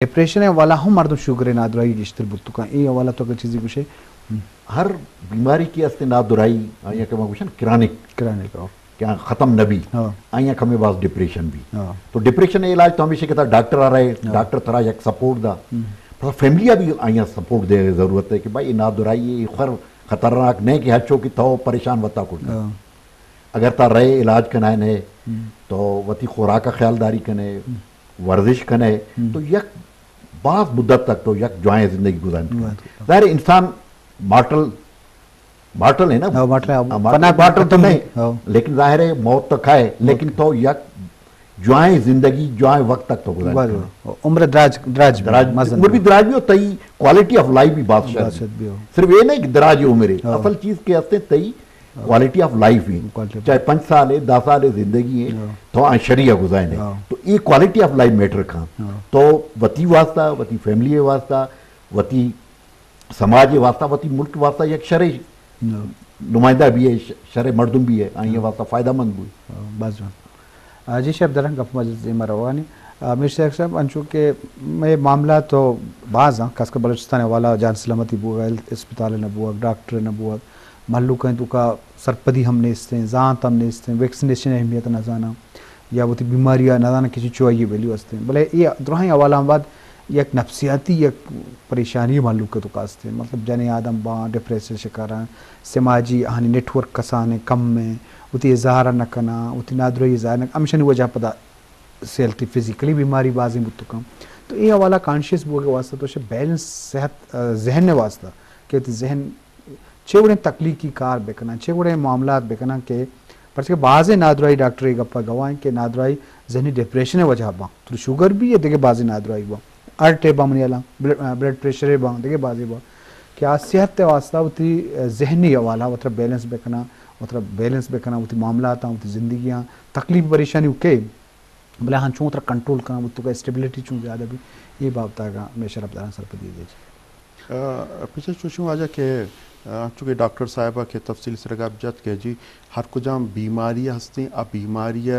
ڈپریشن ءِ حوالہ ہم مردم شوگر ءِ نادراہی گیشتر بوت کن۔ اے حوالہ تو اگر چیزی گوشے؟ ہر بیماری کہ است نادراہی، آئی ءَ کہ ما گوشن کرانک، کرانک، ہو۔ کہ ختم نہ بی، ہو۔ آئی ءَ کمے باز ڈپریشن بی۔ ہو۔ تو ڈپریشن ءِ علاج تو ہمیشہ کہ تا ڈاکٹر ءَ رئے، ہو۔ ڈاکٹر ترا یک سپورٹ دا۔ ہم۔ پدا فیملی ءَ بھی آئی ءَ سپورٹ دے ضرورت ہے کہ بھائی اے نادراہی ہے، اے خر-، خطرناک نہ کہ ہچو کہ تو پریشان وتا کرتا۔ ہو۔ اگر تا رئے علاج کنائے نہ، ہم۔ تو وتی خوراک ءَ خیال داری کنے، ہم۔ ورزش کنے، ہم۔ تو یک باز مدت تک تو یک جوائیں زندگی گزارن کنے۔ بات۔ ظاہر ہے انسان مارٹل، مارٹل ہے نا؟ ہاں، مارٹل ہے۔ ہاں، مارٹل، فنا مارٹل تو فنا نہیں، ہاں۔ لیکن ظاہر ہے موت تو کھائے، موت لیکن تو یک جوائیں زندگی، جوائیں وقت تک تو گزارن بات۔ کنے۔ عمر دراج، دراج بھی، دراج، مزن عمر بھی بھی۔ دراج بھی ہو، تئی کوالٹی آف لائف بھی باز شر بات بھی۔ شر بھی ہو۔ صرف یہ نہیں کہ دراج عمر ہے، ہاں۔ اصل چیز کہ ہستے تئی quality of life he. Quality of چاہے پنچ سال ہے، دہ سال ہے زندگی ہے، ہاں۔ تو آ شریعہ گزائنے۔ ہاں۔ تو یہ کوالٹی آف لائف میٹر کھاں۔ ہاں۔ تو وتی واسطہ، وتی فیملی واسطہ، وتی سماج واسطہ، وتی ملک واسطہ یک شرے ہاں۔ نمائندہ بھی ہے، ش-، شرے مردم بھی ہے، آئی ہاں۔ واسطہ فائدہ مند بھی۔ ہاں، بس جان۔ آ، جی شیف درن گپ مجلس دیما روانی۔ آ، میر شیخ صاحب، انچو کہ مئے معاملہ تو باز ہاں، خاص کر بلوچستان والا جان سلامتی بوگ، ہیلتھ اسپتال نہ بوگ، ڈاکٹر نہ بوگ، مھلوک ءِ توکا سرپدی ہم نیست ایں، زانت ہم نیست ایں، ویکسینیشن اہمیت نہ زاناں، یا وتی بیماری ءَ نہ زاناں کسی چو آئی ویلیو است ایں۔ بلے اے دراہیں حوالہ ہم بعد یک نفسیاتی یک پریشانی مھلوک ءِ توکا است ایں۔ مطلب جنیں آدم باں، ڈپریشن شکاراں، سماجی آہانی نیٹ ورک کسانیں کم ایں، وتی اظہار نہ کناں، وتی نادراہی ظاہر نہ، ہمیشانی وجہ پدا سیلتی فزیکلی بیماری بازیں بوت کن۔ تو اے حوالہ کانشیس بوگ ءِ واسطہ تو شے بیلنس صحت، آ، ذہن ءِ واسطہ کہ وتی ذہن چے وڑیں تخلیقی کار بکناں، چے وڑیں معاملات بکناں کہ پرچہ کہ بازیں نادراہی ڈاکٹر اے گپا گواہ ایں کہ نادراہی ذہنی ڈپریشن ءِ وجہ باں۔ تو شوگر بھی ہے، دگہ بازیں نادراہی باں۔ ہارٹ ءِ باں منی الاں، بلڈ، آ، بلڈ پریشر ءِ باں، دگہ بازیں باں۔ کہ آ صحت ءِ واسطہ وتی، آ، ذہنی حوالہ وترا بیلنس بکناں، وترا بیلنس بکناں، وتی معاملاتاں، وتی زندگیاں، تکلیف پریشانی اکے بلے ہنچوں ترا کنٹرول کناں، وتی توکا اسٹیبلٹی چوں زیادہ بی، اے بابت اگاں مئے شرپداراں سرپدی دے جی۔ آ، پچے چوشیں واجہ کہ، آ، چونکہ ڈاکٹر صاحب کہ تفصیل سر گپ جت کہ جی ہر کجام بیماری ہستیں، آ بیماری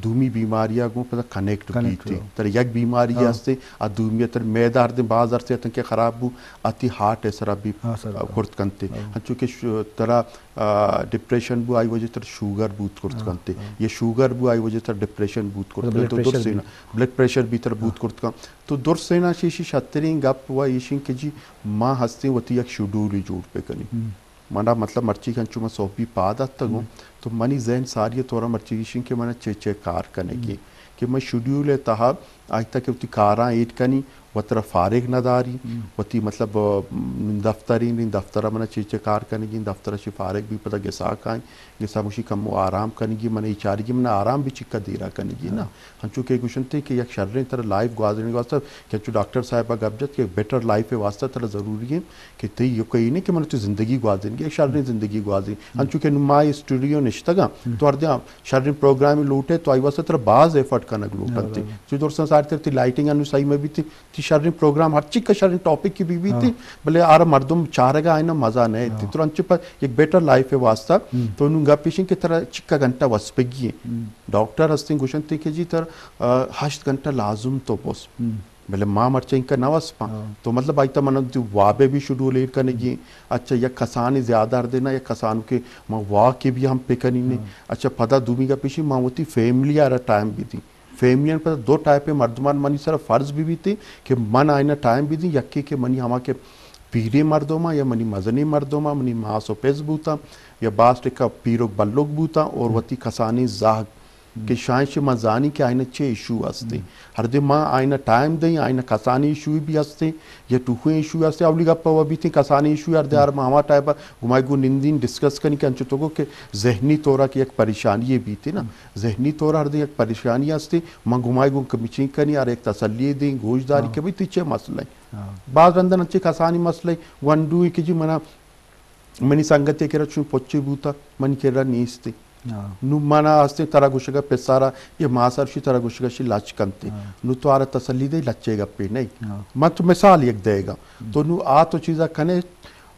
دومی بیماری گوں پدا کنیکٹ کنیکٹ بیت۔ ہو۔ ترا یک بیماری ہاں۔ ہستیں، آ دومی تر میدہ ہردیں باز عرصے اتن کہ خراب بو، آ تی ہارٹ سرا بھی ہاں، سر، آ، ہاں۔ کرت کنتے۔ ہاں۔ ہنچو کہ ش-، ترا آ، ڈپریشن بو، آئی وجہ تر شوگر بوت کرت ہاں، کنتے۔ ہاں۔ یا شوگر بو، آئی وجہ تر ڈپریشن بوت کرت بلڈ کنتے۔ تو پریشر درسینا، بھی۔ بلڈ پریشر بھی تر ہاں۔ بوت کرت کن۔ تو درسینا شیشی شترین گپ و ایشین کہ جی ما ہستیں وتی یک شیڈول جوڑ پہ کنی۔ ہم۔ منا مطلب مرچی کنچو من صحبی پاد اتگوں، ہم۔ تو منی ذہن ساری طورا مرچی ایشین کہ منا چے چے کار کنگی۔ ہم۔ کہ من شیڈول تہا آئی تک وتی کاراں ایڈ کنی، وترا فارغ نہ داری، ہم۔ وتی مطلب، م، دفتر ایں، نی دفتر ءَ من چے چے کار کنگی، دفتر ءَ چہ فارغ بی پدا گسا کائیں، گسا مشی کمو آرام کنگی، من اے چارگی من آرام بھی چکا دیرا کنگی نا۔ ہاں۔ ہنچو کہ گوشنتے کہ یک شریں ترا لائف گوازینگ واسطہ، کہ انچو ڈاکٹر صاحب گپ جت کہ بیٹر لائف واسطہ ترا ضروری ہے کہ تئی یو کئی نہیں کہ من تو زندگی گوازینگی، یک شریں زندگی گوازی۔ ہم۔ ہنچو کہ ما اسٹوڈیو نشتگاں، ہم۔ تو ہر دیا شریں پروگرام لوٹے تو آئی واسطہ ترا باز ایفرٹ کنگ لوٹنتے۔ ہاں، ہاں۔ چو درستاں ساری ترتی لائٹنگ انو صحیح مہ بیتی، تی شریں پروگرام ہر چکا شریں ٹاپک کی بی بیتی، ہاں۔ بلے آرا مردم چارگا آئینا مزہ نہ ایتی۔ ہاں۔ تو انچو پر یک بیٹر لائف واسطہ، ہم۔ تو نوں گپ ایشیں کہ ترا چکا گھنٹہ وسپگی ہے۔ ہم۔ ڈاکٹر ہستیں گوشنتے کہ جی تر، آ، ہشت گھنٹہ لازم تو بس۔ ہم۔ بلے ما مرچا انکا نہ وسپاں۔ ہاں۔ تو مطلب آئی تا من دی وابے بھی شیڈول ایر کنگی۔ ہم۔ اچھا یک کسانی زیادہ ہر دینا، یک کسانو کہ ما واک بھی ہم پکنی نے۔ ہاں۔ اچھا پدا دومی گپ ایشی ما وتی فیملی آرا ٹائم بھی دی۔ فیملیاں پدا دو ٹائپ مردمان منی سر فرض بہ بیت کہ من آئینا ٹائم بدیں، یکے کہ منی ہما کہ پیریں مردماں یا منی مزنیں مردماں، منی ماس و پز بوتاں یا باز ٹکا پیرک بلک بوتاں اور ہم۔ وتی کسانیں زہگ ہم۔ کہ شاید چہ من زانی کہ آئینا چے ایشو ہستیں۔ ہم۔ ہر دے ما آئینا ٹائم دیں، آئینا کسانیں ایشو بھی ہستیں یا ٹوخیں ایشو ہستیں۔ اولی گپ وہ بیتیں کسانیں ایشو ہر دے ہم۔ آر ما ہما ٹائپ گمائی گو نندین ڈسکس کنی کہ انچو تو گو کہ ذہنی طورا کہ یک پریشانی بیتیں نا۔ ہم۔ ذہنی طور ہر دے یک پریشانی ہستی، من گمائی گوں کمیچیں کنی، ہر یک تسلی دیں، گوش داری ہاں۔ کہ بھئی تئی چے مسئلہ ہے؟ ہاں۔ باز رندن انچے کسانی مسئلہ ہے، گونڈو ہے کہ جی منا، منی سنگتے کرا چون پچے بوتا، منی کرا نیستی۔ ہاں۔ نو منا ہستیں ترا گوشگا پسارا، یہ ماسر شی ترا گوشگا شی لچ کنتے۔ ہاں۔ نو تو آرا تسلی دے لچے گپے نہیں۔ ہاں۔ من تو مثال یک دے گا۔ ہم۔ تو نو آ تو چیزا کنے،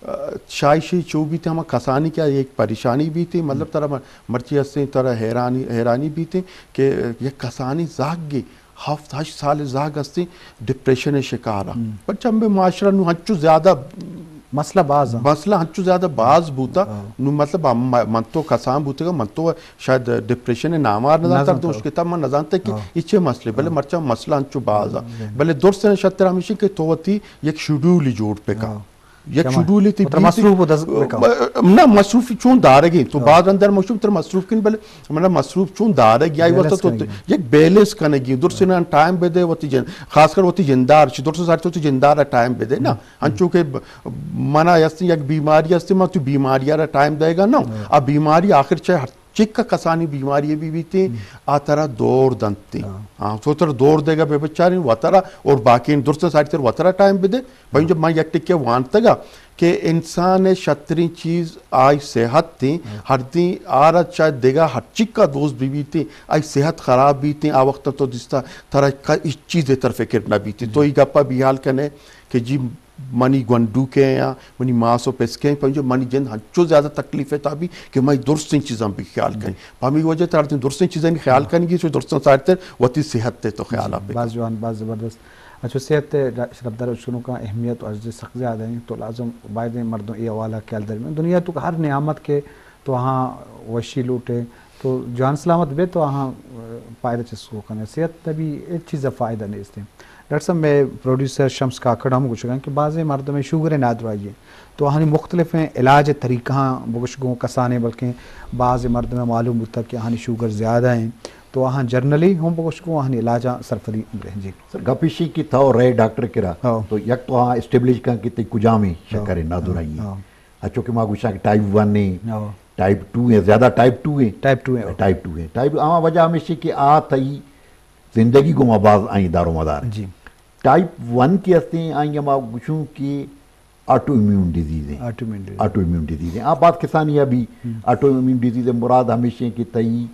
آ، شایشی چو بیت ہما کسانی کہ یک پریشانی بیت، مطلب ہم۔ ترا مر-، مرچی ہستیں ترا حیرانی، حیرانی بیت کہ یک کسانی زہگے ہفت ہشت سال زہگ ہستیں ڈپریشن شکار ء۔ ہم۔ پرچا ہمے معاشرہ نوں ہنچو زیادہ مسئلہ باز آں۔ مسئلہ ہنچو زیادہ باز بوتا۔ ہاں۔ نوں مطلب ہم-، من تو کسان بوتگا، من تو شاید ڈپریشن نامار نہ زانتا، نہ زانتا۔ دوش کتاب من نہ زانتا کہ ہاں۔ اے چے مسئلے، بلے ہاں۔ مرچاں مسئلہ ہنچو باز آں۔ ہاں۔ بلے درست شتر ہمیشی کہ تو وتی یک شیڈول جوڑ پکا۔ ہاں۔ یک شیڈولے تئی بیت۔ مصروف بو دز بکن۔ نہ، مصروف چون دارگی تو باز اندر مشوم تر مصروف کن، بلے منا مصروف چون دارگی آئی واسطہ تو یک بیلنس کنگی، درست نا ٹائم بدے وتی جن، خاص کر وتی جندار چی، درست ساری تو وتی جندار ٹائم بدے نا۔ انچو کہ ب-، منا ہستی یک بیماری ہستی، من تو بیماری را ٹائم دے گا نا۔ آ بیماری آخر چہ ہر چک کسانی بیماری بی بیتیں، آ ترا دور دنتیں۔ ہاں، تو ترا دور دے گا بے بچاریں وترا اور باقی درست ساری تر وترا ٹائم بدے۔ بھائی جب من یک ٹکے وانتگا کہ انسان شتریں چیز آئی صحت تیں، ہر دیں آرا چاہے دگا ہر چکا دوست بی بیتیں، آئی صحت خراب بیتیں، آ وقت تو دستا ترا کا-، ہچ چیز تر فکر نہ بیتیں۔ تو ای گپا بیحال کنے کہ جی منی گونڈو کے یا منی ماس و پس کے، پنجو منی جند ہنچو زیادہ تکلیف تا بی کہ میں درستیں چیزاں بھی خیال کریں۔ پمی وجہ تر درستیں چیزاں خیال کریں گی، چو درستیں سارتر وتی صحت تے تو خیال آپ۔ باز جوان، باز زبردست۔ اچھا، صحت ء ڈا-، شرفدار اشکنوکاں اہمیت و ارزش سک زیادہ ہیں، تو لازم باید ہیں مردم اے حوالہ خیال داری۔ دنیا تو ہر نعمت کے تو ہاں وشی لوٹے، تو جان سلامت بے تو ہاں، اه، پائدہ چسکو کنے۔ صحت نبی ایک چیز فائدہ نہیں استے۔ ڈاکٹر صاحب، میں پروڈیوسر شمس کاکڑ ہم گوشگاں کہ بعض مردم شوگر نادرائی ہیں، تو آہانی مختلف ہیں علاج طریقہ ہاں بگوش گوں کسانے، بلکہ بعض مردم معلوم بوتا کہ آہانی شوگر زیادہ ہیں، تو آہاں جرنلی ہم بگوش گوں آہانی علاجاں سرفدی برے۔ جی۔ سر، گپ ایشی کہ تھا رہے ڈاکٹر کرا، ہاں۔ تو یک تو ہاں اسٹیبلش کن کہ تئی کجامی شکر نادرائی ہیں۔ ہاں۔ اچو کہ ما گوشاں کہ ٹائپ ون ہیں، ہاں۔ ٹائپ ٹو ہیں، زیادہ ٹائپ ٹو ہیں۔ ٹائپ ٹو ہیں۔ ٹائپ ٹو ہیں۔ ٹائپ، ہاں، وجہ ہمیشی کہ آ تئی زندگی گو ما باز آئی دار و مدار ہیں۔ جی۔ ٹائپ ون کے ہستے ہیں، آئی ما گوشوں کہ آٹو امیون ڈیزیز ہیں۔ Auto immune disease. Auto immune disease ہیں۔ آ بات کسانی ابھی ہم۔ آٹو امیون ڈیزیز ہیں، مراد ہمیشہ ہیں کہ تئی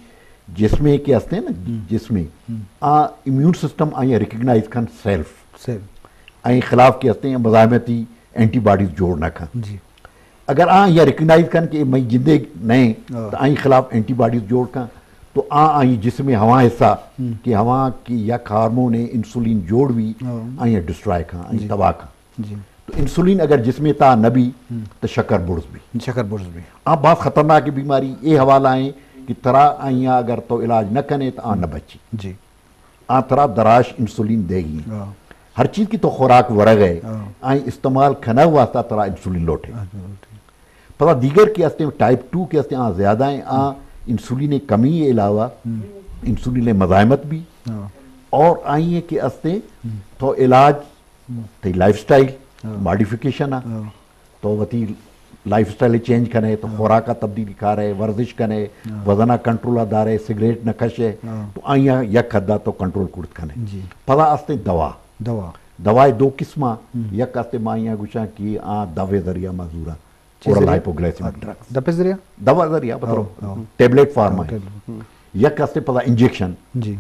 جسمے کے ہستے ہیں نا، ہم۔ جسمے، ہم۔ آ امیون سسٹم آئی ریکگنائز کن سیلف۔ سیلف۔ آئی خلاف کے ہستے ہیں مزاحمتی اینٹی باڈیز جوڑ نہ کن۔ جی۔ اگر آ یا ریکگنائز کن کہ میں جندے نہیں، ہاں۔ تو آئی خلاف اینٹی باڈیز جوڑ کن، تو آ آئی جسم ہوا حصہ ہم۔ کہ ہوا کی یک ہارمون ہے انسولین جوڑ بھی، ہاں۔ آئی ڈسٹرائے کن، آئی جی۔ تباہ کن۔ جی۔ تو انسولین اگر جسم تا نہ بھی، ہم۔ تو شکر بڑز بھی۔ شکر بڑز بھی۔ آ بہت خطرناک بیماری، اے حوالہ ہیں کہ ترا آئی اگر تو علاج نہ کنے تو آ نہ بچی۔ جی۔ آ ترا دراش انسولین دے گی۔ ہاں۔ ہر چیز کی تو خوراک ورگ ہے، ہاں۔ آئی استعمال کھنا واسطہ ترا انسولین لوٹے۔ ہاں، لوٹے۔ پدا دیگر کے ہستے ٹائپ ٹو کے ہستے آ زیادہ ہیں، آ ہم۔ انسولین کمی علاوہ ہم۔ انسولین مزاحمت بھی، ہاں۔ اور آئی ہے کہ ہستے ہم۔ تو علاج ہم۔ تئی لائف سٹائل ہاں۔ ماڈیفکیشن آ۔ ہاں۔ تو وتی لائف سٹائل چینج کنے، تو ہاں۔ خوراک تبدیلی کارے، ورزش کنے، ہاں۔ وزن کنٹرول دارے، سگریٹ نہ کشے، ہاں۔ تو آئی یک حد تو کنٹرول کرت کنے۔ جی۔ پدا استے دوا۔ دوا۔ دوا دو قسم آ، ہم۔ یک استے ما آئی گوشاں کہ آ دوا ذریعہ مزورا۔ چی اورل ذریعہ؟ ہائپوگلائسیمک ڈرگز۔ دپے ذریعہ؟ دوا ذریعہ، مطلب ہاں، ہاں۔ ٹیبلٹ فارم ہاں، ہے۔ ٹیبلٹ۔ یک استے پدا انجیکشن۔ جی۔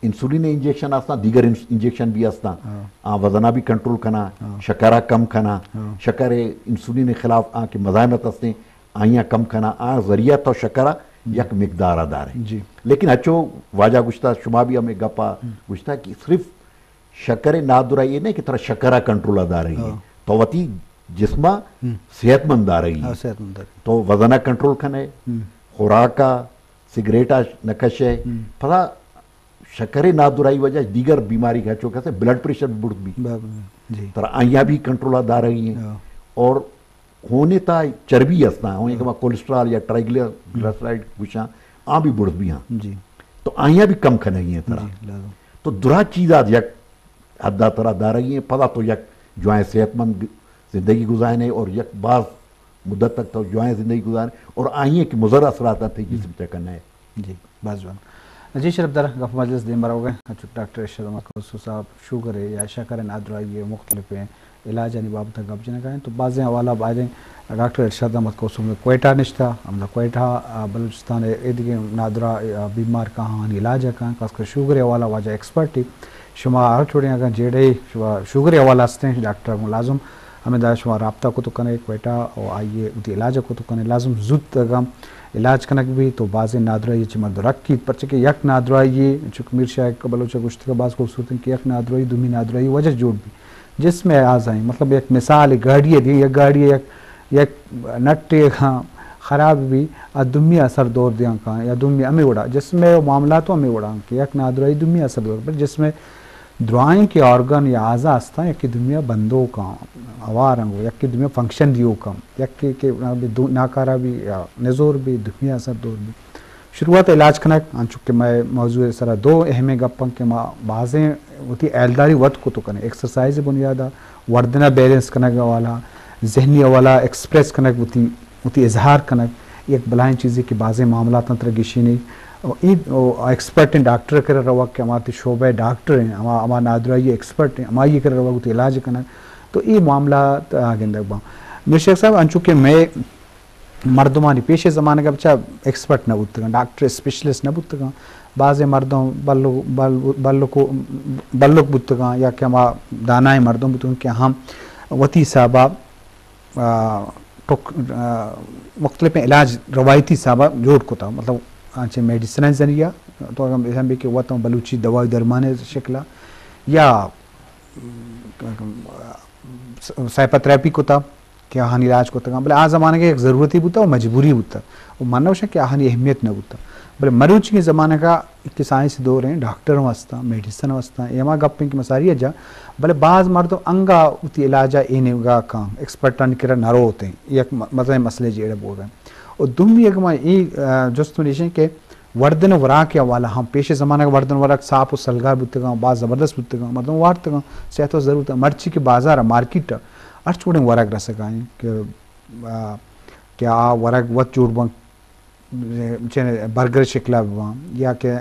انسولین انجیکشن آستا، دیگر انس-، انجیکشن بھی آستا۔ ہاں۔ آ وزنا بھی کنٹرول کنا، ہاں۔ شکرا کم کنا، ہاں۔ شکر انسولین خلاف آ کہ مزاحمت ہستیں، آئیاں کم کنا، آ ذریعہ تو شکرا ہم۔ یک مقدار دارے۔ جی۔ لیکن اچو واجہ گوشتا، شما بھی ہمیں گپا ہم۔ گوشتا کہ صرف شکر نادرائی یہ نہیں کہ ترا شکرا کنٹرول دارے۔ ہاں۔ تو وتی جسما ہم۔ صحت مند دارے۔ ہاں، صحت مند دارے۔ تو وزنا کنٹرول کنے، ہم۔ خوراکا، سگریٹا نہ کشے، ہم۔ پدا شکر نادرائی وجہ دیگر بیماری کا چوکا سے بلڈ پریشر بھی بڑھ بھی۔ با-، جی۔ ترا آئیاں بھی کنٹرول دارے ہیں۔ ہاں۔ اور ہونے تا چربی ہستا، ہوں ہاں۔ کہ کولیسٹرول یا ٹرائیگلیسرائیڈ گوشاں، آ بھی بڑھ بھی ہاں۔ جی۔ تو آئیاں بھی کم کھنگی ہیں ترا۔ جی، لازم۔ تو درا چیز آج یک حد ترا دارے ہیں، پدا تو یک جوائیں صحت مند زندگی گزارنے اور یک باز مدت تک تو جوائیں زندگی گزارنے اور آئیے کہ مضر اثرات تھے جسم چکن ہے۔ جی، باز جوان۔ جی شرف در گپ مجلس دیم برو گئے۔ اچھا، ڈاکٹر ارشد احمد کوسو صاحب شوگر ہے یا شکر نادرائی ہے، مختلف ہیں علاج یعنی بابت گپ جنگ ہیں۔ تو بعض حوالہ بعد ڈاکٹر ارشد احمد کوسو میں کوئٹہ نشتا، ہم کوئٹہ، آ، بلوچستان ہے، اے دیگه نادرا، آ، بیمار کہاں علاج کہاں، خاص کر شوگر حوالہ واجہ ایکسپرٹ ہی۔ شما ہر چھوڑیں اگر جیڑے شما شوگر حوالہ ہستیں، ڈاکٹر ملازم ہمدا شما رابطہ کت کنے کوئٹہ و آئی ء وتی علاج ء کت کنے، لازم زوت اگاں علاج کنگ بیت تو بازیں نادراہی چہ مرد رکیت، پرچہ کہ یک نادراہی، چونکہ میر شاہ بلوچ ء گوشتگ باز خوبصورت انت کہ یک نادراہی دومی نادراہی وجہ جوڑ بیت۔ جسم ء اعضا ہیں، مطلب یک مثال گاڑی ء دی، یک گاڑی ء یک، یک نٹ ء خراب بی، آ دومی اثر دور دیاں کاں یا دومی ہمے وڑا جسم ء معاملات ہمے وڑا کہ یک نادراہی دومی اثر دور، بل جسم ء درائیں کہ آرگن یا اعضا ہستاں، یکے دومی ء بندوکاں، ہوار انگو، یکے دومی ء فنکشن دیوکاں، یکے کہ دو-، ناکارہ بی یا نزور بی، دومی ء اثر دور بی۔ شروعات ء علاج کنگ، انچو کہ مئے موضوع ء سرا دو اہمیں گپ انت کہ ما بازیں وتی ہیالداری وت کت کنے، ایکسرسائز ء بنیاد ء، وردن ء بیلنس کنگ ء حوالہ، ذہنی حوالہ ایکسپریس کنگ، وتی، وتی اظہار کنگ، یک بلاہیں چیزے کہ بازیں معاملاتاں ترا گیشینی۔ و اے، و ایکسپرٹ ہیں، ڈاکٹر ء کرا روگ کہ ہما وتی شعبہ ء ڈاکٹر ہیں، ہما، ہما نادراہی ء ایکسپرٹ ہیں، ہمائی ء کرا روگ وتی علاج کنگ۔ تو اے معاملات آ گندگ باں۔ میر شیخ صاحب، انچو کہ مئے مردمانی پیش زمانگ ء بچا ایکسپرٹ نہ بوتگاں، ڈاکٹر اسپیشلسٹ نہ بوتگاں۔ بازیں مردم بلو-، بل-، بلکو-، بلک بوتگاں یا کہ ہما دانائیں مردم بوتگاں کہ ہم وتی حساب ء، آ، ٹک-، آ، مختلف علاج روایتی حساب ء جوڑ کتا، مطلب آنچہ میڈیسن ء ذریعہ تو اگر بزن بی کہ وت بلوچی دوائی درمان ء شکل ء یا سائیکوتھراپی کتا کہ آہانی علاج کتگاں، بلے آ زمانگ ء یک ضرورتی بوتا و مجبوری بوتا و من نہ گوشاں کہ آہانی اہمیت نہ بوتا، بلے مروچی زمانگ ء کہ سائنسی دور ہیں، ڈاکٹر ہم ہستاں، میڈیسن ہم ہستاں، اے ہما گپ ہیں کہ مساری جا، بلے باز مردم انگا وتی علاج ء اے نیمگا کاں ایکسپرٹانی کرا نہ روت ہیں، یک م-، مزنیں مسئلے جیڑہ بوگ ہیں۔ و دومی اگہ ما اے، آ، جست من ایشیں کہ وردن وراک ء حوالہ ہم پیش زمانگ وردن وراک ساپ و سلگار بوتگاں، باز زبردست بوتگاں، مردم وارتگاں، صحت و ضرورت۔ مرچی کہ بازار ء مارکیٹ ء ہرچ وڑیں ورگ رسگا انت کہ، آ، کہ آ ورگ وت جوڑ بنت، چہ برگر شکل ء بباں یا کہ،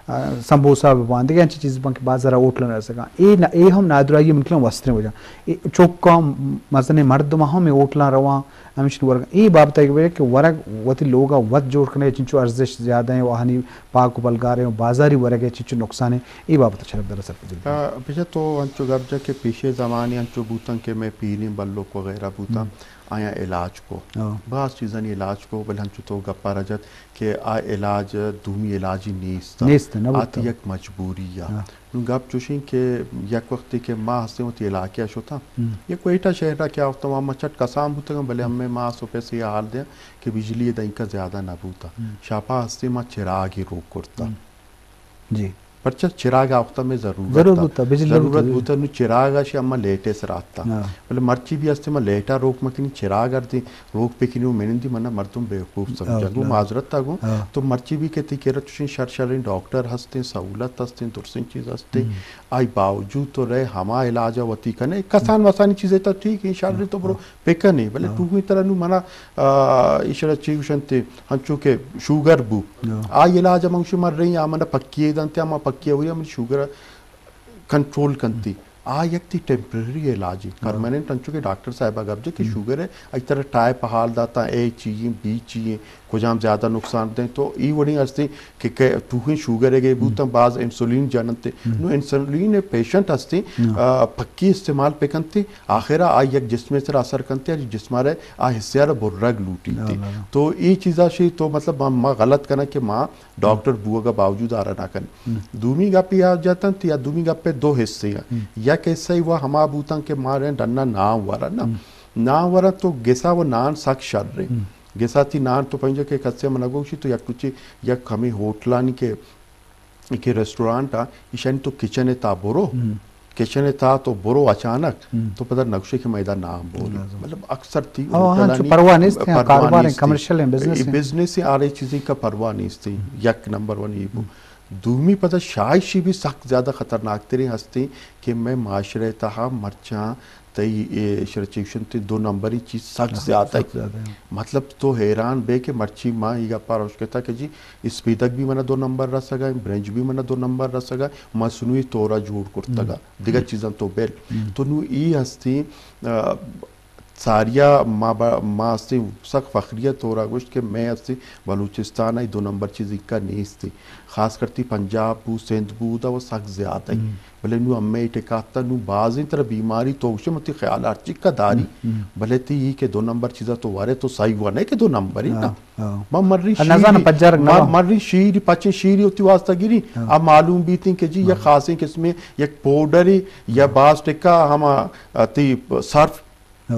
آ، سمبوسہ بباں، دگہ انچیں چیز بباں کہ بازار ء ہوٹل ء رسگاں۔ اے ن-، اے ہم نادراہی ء ملکلاں وستریں وجہ۔ اے چوکاں مزنیں مردم ہم اے ہوٹلاں رواں، ہمیشی ورگ اے بابت ء کہ کہ ورگ وتی لوگ ء وت جوڑ کنگ ء چنچو ارزش زیادہ ہیں و آہانی پاک و پلگار ہیں و بازاری ورگ ء چنچو نقصان ہیں، اے بابت ء شرف دار سرپدی۔ آ، پچا تو انچو گپ جا کہ پیشے زمانے انچو بوتن کہ مئے پیریں بلوک وغیرہ بوتن، ہم۔ آیاں علاج کو۔ ہاں۔ باز چیزانی علاج کو، بلے انچو تو گپا را جت کہ آ علاج دومی علاجی نیست۔ نیست، نہ آ بوتا۔ تی یک مجبوری یا۔ ہاں۔ نوں گپ چوشیں کہ یک وقتے کہ ما ہستیں وتی علاقہ ء شتاں، ہم۔ یک کوئٹہ شہر ء کہ آ وقت ما چٹ کسان بوتگاں، بلے ہمے ما سپیس ء حال دیاں کہ بجلی ء دنکہ زیادہ نہ بوتا۔ ہم۔ شاپا ہستیں ما چراگے روک کرتا۔ ہم۔ جی۔ پرچہ چراگ آ وقت میں ضرورت ضرورت تھا۔ بوتا، بجلی ضرورت بوتا۔ بوتا، نوں چراگ ء شی اما لیٹ ء سرا آتا۔ ہاں۔ بلے مرچی بھی ہستیں ما لیٹ ء روک مکنی، چراگ ار دیں روک پکنی و منندی منا مردم بیوقوف سمجھا۔ ہاں، گوں ہاں۔ معذرت تا گوں۔ ہاں۔ تو مرچی بھی کہ تی کرا چوشیں شر شریں ڈاکٹر ہستیں، سہولت ہستیں، درسیں چیز ہستیں۔ ہم۔ آئی باوجود تو رہے ہما علاج ء وتی کنے۔ کسان مسانی چیزے تو ٹھیک ہے، شر تو برو ہاں۔ پکنے۔ بلے ہاں۔ ٹوہیں طرح نو منا، آ، ایشرا چی گوشنتے، ہنچو کہ شوگر بو۔ ہاں۔ آئی علاج ہم گوشی مر رہی، آ منا پکی دنتے، ہما پکی ہوئی، ہم شوگر کنٹرول کنتی۔ آ یک تی ٹیمپریری علاج ہے۔ ہاں۔ پرماننٹ انچو کہ ڈاکٹر صاحبہ گپ جے کہ ہم۔ شوگر ہے، اچ طرح ٹائپ حال داتا، اے چیئیں، بی چیئیں، کجام زیادہ نقصان دیں۔ تو ای وڑیں ہستیں کہ، کہ ٹوہیں شوگر ہے گے ہم۔ بوتاں باز انسولین جننتے۔ ہم۔ نو انسولین پیشنٹ ہستیں، ہاں۔ آ، پکی استعمال پہ کنتے، آخرا آ یک جسم سر اثر کنتے، آ جسم رہے آ حصہ را برگ لوٹی تے۔ ہاں، ہاں۔ تو ای چیزا شی تو مطلب ما، ما غلط کنا کہ ما ڈاکٹر بوگا باوجود آرا نہ کنیں۔ ہم۔ دومی گپ یا جاتن یا دومی گپ دو حصے ہیں۔ ہم۔ یک حصہ وہ ہما بوتن کہ مارے ڈنا نام ورا نا۔ ہم۔ نام ورا تو گسا و نان سک شر رہے۔ ہم۔ گسا تی نان تو پنجا کہ کسے من گوشی تو یک کچی یک ہمیں ہوٹلانی کے، کے ریسٹورانٹ آ، ایشانی تو کچن تا برو۔ ہم۔ کچن تا تو برو اچانک، ہم۔ تو پدا نقشے کہ میدان نام بولی۔ لازم۔ مطلب اکثر تی ہاں، ہاں، ہوٹلانی چو پرواہ نیست ہیں، پرواہ کاروبار ہیں، نیست ہیں۔ کمرشل ہیں، بزنس اے ہیں۔ بزنس ہیں، آرے چیزیں کا پرواہ نیست ہیں۔ ہم۔ یک نمبر ون یہ بو۔ ہم۔ دومی پدا شایشی بھی سخت زیادہ خطرناک تریں ہستیں کہ میں معاشرے تہا مرچاں تئی اے شرچیشن تے دو نمبری چیز سخت ہاں، زیادہ سخت ہیں۔ زیادہ ہیں۔ مطلب تو حیران بے کہ مرچی ما یہ گپا روش کتا کہ جی اسپیدگ بھی منا دو نمبر رسگا، برنج بھی منا دو نمبر رسگا، مصنوعی طورا جوڑ کرتگا۔ ہم۔ دگہ چیزاں تو بل۔ ہم۔ تو نو ای ہستی، آ، ساریا ما با-، ما ہستیں سک فخریت طورا گوشت کہ مئے ہستیں بلوچستان ء دو نمبر چیز اکا نیست۔ خاص کر تی پنجاب بو، سندھ بو، دا وہ سک زیادہ ہی۔ بلے نو ہمے ٹکاتا نو بازیں طرح بیماری تو گوشے متی خیال ہر چکا داری۔ بلے تی یہ کہ دو نمبر چیزا تو وارے تو صحیح ہوا نہیں کہ دو نمبر ہی نا۔ ہاں۔ ما مرنی شیری، پجارگ ما نہ۔ مرنی شیری، پچیں شیری ہوتی واسطہ گیری۔ آ معلوم بیتیں کہ جی یک خاصیں قسمیں یک پاؤڈر یا باز ٹکا ہما تی صرف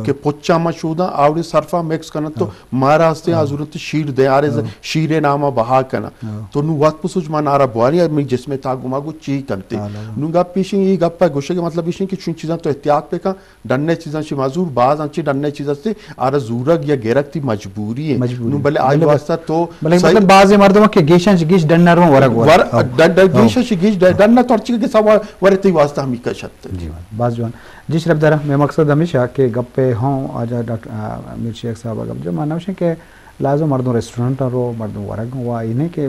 کہ پچا ما شوداں آوڑی صرفا مکس کنن تو مارا ہستے آ ضرورت شیر دے آرے شیر ناما بہا کنن۔ تو نو وقت پسوچ ما نارا بواری منی جسم تا گما گو چی کنتے۔ نو گپ پیشیں یہ گپ گوشے کہ مطلب پیشیں کہ چون چیزاں تو احتیاط پہ کن۔ ڈنے چیزاں چی مزور باز انچے ڈنے چیز ہستے آرا زورگ یا گرگ تی مجبوری ہے۔ نو بلے آئی واسطہ تو بلے مطلب بعض مردم کہ گیشاں چی گیش ڈن نہ رو ورگ ور۔ ڈن، ڈن، گیشاں چی گیش ڈن، ڈن نہ تو ہر چیز کے سوا ورے تی واسطہ ہمی کشت۔ جی باز جوان۔ جی شرف دارا، مئے مقصد ہمیش ات کہ گپے ہوں آجا ڈاکٹر، آ، میر شیخ صاحب گپ جو ما نوشیں کہ لازم مردم ریسٹورنٹ رو، مردم ورگ وا، یہ نہیں کہ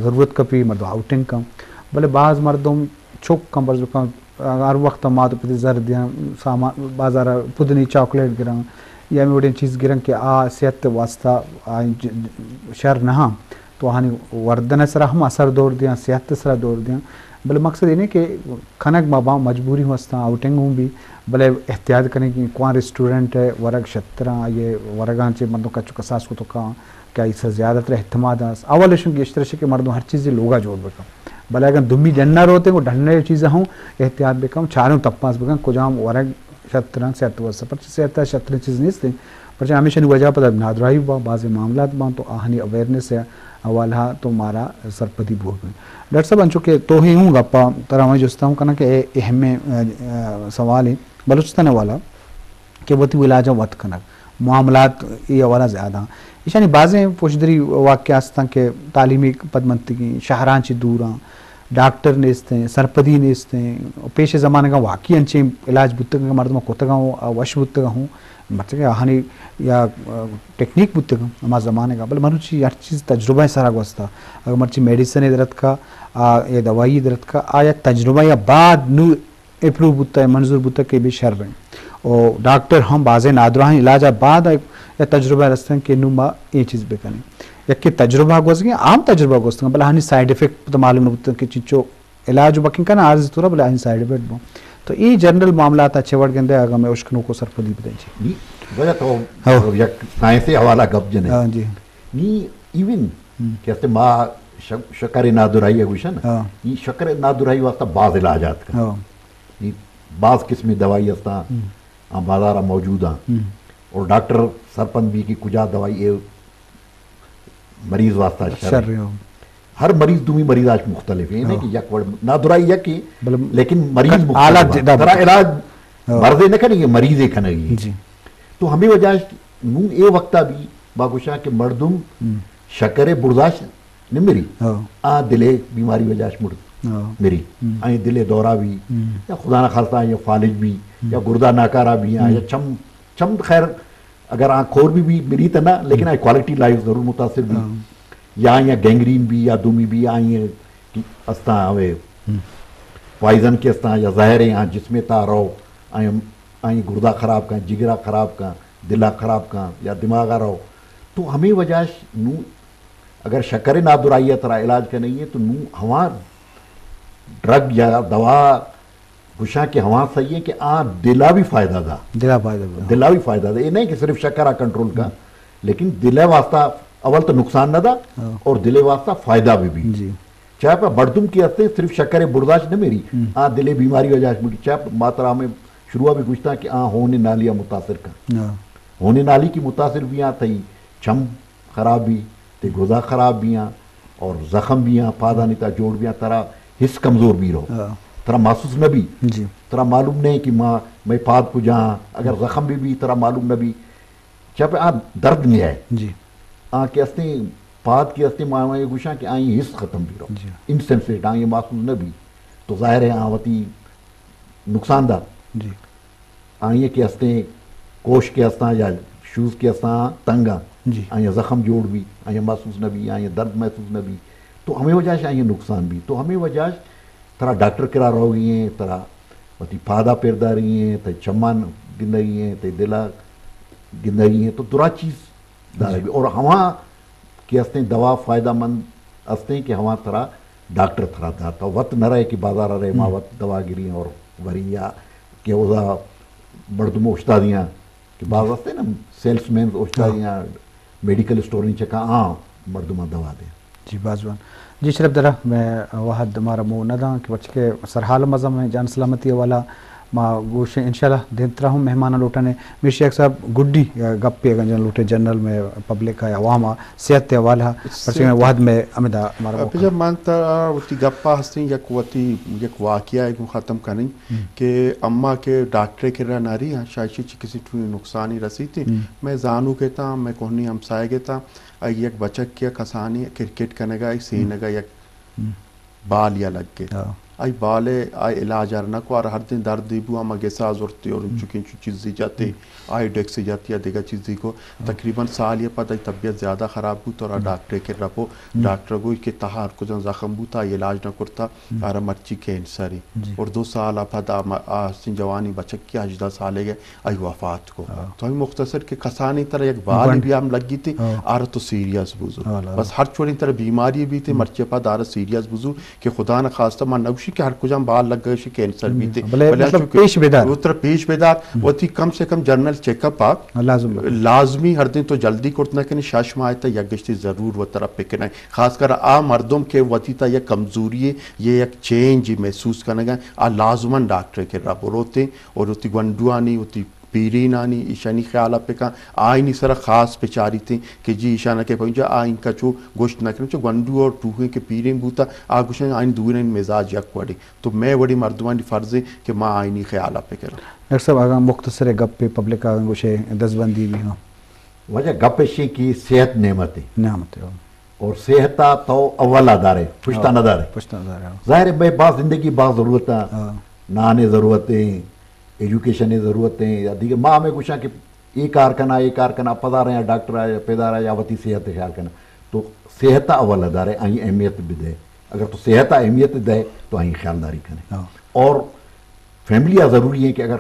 ضرورت کپی مردم آؤٹنگ کن، بلے باز مردم چک کن برزو کن، ہر وقت ما تو پتی زر دیاں، سامان بازار پدنی چاکلیٹ گرن یا ہمے وڑیں چیز گرن کہ آ صحت واسطہ آ ج-، شر نہ ہاں۔ تو آہانی وردن ء سرا ہم اثر دور دیاں، صحت ء سرا دور دیاں۔ بلے مقصد اینہ کہ کنگ ما باں مجبوری ہوں استاں، آؤٹنگ ہوں بھی، بلے احتیاط کنیں کہ کوان ریسٹورنٹ ء ورگ شتراں، آئی ء ورگاں چہ مردم کچ و کساس کتو کاں کہ آئی سر زیادہ تر اعتماد است۔ اول اشوں گیشتر شے کہ مردم ہر چیزی لوگا جوڑ بکن۔ بلے اگر دومی ڈنا روتے کو ڈنے چیز ہوں احتیاط بکن، چاروں تپاس بکن، کجام ورگ شتراں صحت واسطہ، پرچہ صحت ء شتریں چیز نیست۔ پرچہ ہمیشانی وجہ پدا نادراہی با، بعض معاملات باں تو آہانی اویئرنس ء حوالہ تو مارا سرپدی بوگ۔ ڈاکٹر صاحب انچو کہ تو ہی ہوں گپا ترا میں جستا ہوں کنا کہ اے اہم، آ، آ، سوال ہے بلوچستان والا کہ وتی علاج وت کنگ معاملات یہ حوالہ زیادہ ہیں۔ ایشانی بعضیں پوشدری واقعہ ہستاں کہ تعلیمی پدمنتگی شہران چی دوراں، ڈاکٹر نیستیں، سرپدی نیستیں۔ پیش زمانگا واقعی انچیں علاج بوتگاں کہ مردم کتگاں و وش بوتگاں ہوں، مرچی کہ آہانی یا، آ، ٹیکنیک بوتگاں ہما زمانگا، بلے مروچی ہر چیز تجربہ سرا گوستا۔ اگر مرچی میڈیسن درت کا، آ، یا دوائی درت کا، آ یک تجربہ یا بعد نو اپروو بوتا، منظور بوتا کہ بے شر ہیں۔ و ڈاکٹر ہم بازیں نادراہیں علاج بعد یا تجربہ رستن کہ نو ما یہ چیز بکنیں۔ یکی تجربہ گوزگیں، عام تجربہ گوستگاں، بلے ہنی سائیڈ افیکٹ تو معلوم نہ بوتن کہ چنچو علاج بکن کن عارضی طور بلے ہنی سائیڈ افیکٹ بو۔ تو ای جنرل معاملات چہ وڑ گندے اگاں میں اشکنو کو سرپدی بدیں جی۔ نی وجہ تو ہاں۔ یک سائنسی حوالہ گپ جنے۔ ہاں جی۔ نی ایون ہم۔ کہ استے ما ش-، شکر نادرائی گوشن۔ ہاں۔ نی شکر نادرائی واسطہ باز علاجات کا۔ ہاں۔ نی باز قسم دوائی استا، ہم۔ آ بازار موجود ہیں۔ ہم۔ اور ڈاکٹر سرپند بھی کہ کجا دوائی اے مریض واسطہ شر شر ہے۔ ہے، ہاں۔ ہر مریض دومی مریض آش مختلف ہیں، ہاں۔ کہ یک وڑ نادرائی یک ہے، بلے لیکن مریض ک-، مختلف حالات ہیں۔ جدا ترا بتا۔ علاج ہاں۔ مرضے نہ کنگی، مریضے کنگی۔ جی۔ تو ہمیں وجہ نو اے وقتا بھی باگوشاں کہ مردم ہم۔ شکر برداشت نہ مری۔ ہاں۔ آ دلے بیماری وجہ مڑ ہاں۔ مری۔ ہم۔ آئیں دلے دورہ بھی، ہم۔ یا خدا نہ خاصا یا فالج بھی، ہم۔ یا گردہ ناکارہ بھی، ہم۔ یا چم، چم خیر اگر آ کور بھی، بھی مری تو نہ، لیکن ہم۔ آئی کوالٹی لائف ضرور متاثر بھی۔ ہاں۔ یا، یا گینگرین بھی، یا دومی بھی، آئی کہ استا ہوئے ہم۔ پوائزن کے استا یا زہر ہیں، آ جسم تا رو، آئی، آئی گردہ خراب کن، جگرہ خراب کن، دلہ خراب کن، یا دماغ رو۔ تو ہمیں وجہ نو اگر شکر نادرائی ترا علاج کا نہیں ہے تو نو ہما ڈرگ یا دوا گوشاں کہ ہما صحیح ہے کہ آ دلا بھی فائدہ دا۔ دلا فائدہ دا۔ دلا بھی فائدہ دا۔ یہ نہیں کہ صرف شکر آ کنٹرول کا، ہم۔ لیکن دلے واسطہ اول تو نقصان نہ دا ہاں۔ اور دلے واسطہ فائدہ بھی بھی۔ جی۔ چاہے پہ مردم کی ہستے صرف شکر برداشت نہ میری، ہم۔ آ دلے بیماری وجہ مڑی۔ چاہے پہ ماترا میں شروع بھی گوشتا کہ آ ہونے نالی متاثر کا۔ ہاں۔ ہونے نالی کی متاثر بھی آ تھی چم خراب بھی، تے گزا خراب بھی ہیں اور زخم بھی ہیں، پادانی تا جوڑ بھی ہیں، ترا حس کمزور بھی رو۔ ہاں۔ ترا محسوس نہ بھی۔ جی۔ ترا معلوم نہیں کہ ما، میں پاد کو جہاں، اگر زخم بھی بھی، ترا معلوم نہ بھی۔ چپ آ درد نہیں ہے۔ جی۔ آ کہ استے پاد کے استے ما، ما یہ گوشاں کہ آئی حس ختم بھی رو۔ جی۔ انسنسیٹ، آئی محسوس نہ بھی۔ تو ظاہر ہے آ وتی نقصان دا۔ جی۔ آئی کہ ہستیں کوش کے ہستاں یا شوز کے ہستاں تنگا، جی۔ آئی زخم جوڑ بھی، آئی محسوس نہ بھی، آئی درد محسوس نہ بھی، تو ہمیں وجہ سے آئی نقصان بھی۔ تو ہمیں وجہ سے ترا ڈاکٹر کرا رہو گی ہیں، ترا وتی پادا پیرداری ہیں، تے چمان گندگی ہیں، تے دلا گندگی ہیں، تو درا چیز دارے بھی۔ اور ہما کہ ہستیں دوا فائدہ مند ہستیں کہ ہما ترا ڈاکٹر ترا داتا، وت نہ رہے کہ بازار رہے، ما وت دوا گریں اور وریں، یا کہ اودا مردم استادیاں کہ باز ہستیں نا، سیلس مین استادیاں، میڈیکل اسٹوریں چکا آ مردماں دوا دیں۔ جی، باز وان۔ جی، شرف درا، میں وہد مارا مو نہ داں کہ بچکے سرحال مزم جان سلامتی والا ما گوشیں، انشاءاللہ دیمترا ہم مہمان لوٹنے۔ میشی یک صاحب گڈی، آ، گپے اگاں جن لوٹے جنرل میں پبلک ء عوام ء صحت ء حوالہ ء، پرچہ میں وہد میں ہمدا مارا موقع۔ پجا من ترا وتی گپا ہستیں یک وتی یک واقعہ ء گوں ختم کنیں کہ اما کہ ڈاکٹر کرا ناری ہاں، شاید چی کسی ٹوئی نقصانی رسیتی۔ میں زانو کہتا، میں کوہنی ہمسائے کہتا، آئی یک بچک کیا کسانی کرکٹ کنگا، آئی سینگا یک بال یا لگ گئے۔ آئی بال ء آئی علاج ہر نہ کو، ہر دن درد بو، ہما گسا زرتے اور چکیں چو چیزی جاتے، آئی ڈیکس جاتی یا دیگا چیزی کو۔ تقریباً سال یا پد آئی طبیعت زیادہ خراب بوت اور ڈاکٹر کرا رپو۔ ڈاکٹر گوشت کہ تہا ہر کجا زخم بوتا، آئی علاج نہ کرتا، آرا مرچی کینسر ہے۔ اور دو سال پد آ م-، آ سن جوانی بچک کی ہژدہ سالے گئے، آئی وفات کو۔ تو ہمیں مختصر کہ کسانی طرح یک بال بھی ہم لگی تھی، آر تو سیریس بزور۔ بس ہر چوڑی طرح بیماری بھی تھی، مرچی پد آر سیریس بزور کہ خدا نہ خواستہ من نوشی کہ ہر کجام بال لگ گئے، کینسر بھی تھی۔ بلے بلے مطلب چونکہ پیش بدار۔ وہ طرح پیش بدار، وتی کم سے کم جنرل چیک اپ آ لازم۔ لازمی ہر دن تو جلدی کرت نہ کنی، شش ماہ تا یک گشتی ضرور و طرف پکنائیں۔ خاص کر آ مردم کہ وتی تا یک کمزوری ہے، یہ یک چینج محسوس کنگا، آ لازماً ڈاکٹر کرا بروتے اور وتی گونڈوانی، وتی پیرینانی، ایشانی خیال ء پکن، آئینی سرا خاص پچاریتیں کہ جی ایشانا کہ پنجا آئین کا چو گوشت نہ کریں، چو گونڈو اور ٹوہیں کہ پیرین بوتا، آ گوشن آئین دوئیں مزاج یک وڑی۔ تو میں وڑی مردمانی فرض ہے کہ ما آئینی خیال ء پکن۔ ڈاکٹر صاحب، اگاں مختصر گپ پبلک اگاں گوشے دزبندی بھی ہاں۔ وجہ گپ اشی کہ صحت نعمت ہے۔ نعمت ہے۔ اور صحت ء تو اول ء دارے، پشت ء نہ دارے۔ پشت نہ دارے، ہاں۔ ظاہر ہے، بے باز زندگی باز ضرورت ہے۔ ہاں۔ نان ء ضرورت ہے، ایجوکیشن ء ضرورت ہے، یا دیگر ما ہمیں گوشاں کہ اے کار کنا، اے کار کنا، پدا رہے ڈاکٹر آ، پیدا رہے یا وتی صحت ء خیال کنا۔ تو صحت ء اول ء دارے، آئی اہمیت بدے۔ اگر تو صحت ء اہمیت دے تو آئی خیال داری کنے۔ ہاں۔ اور فیملی ء ضروری ہے کہ اگر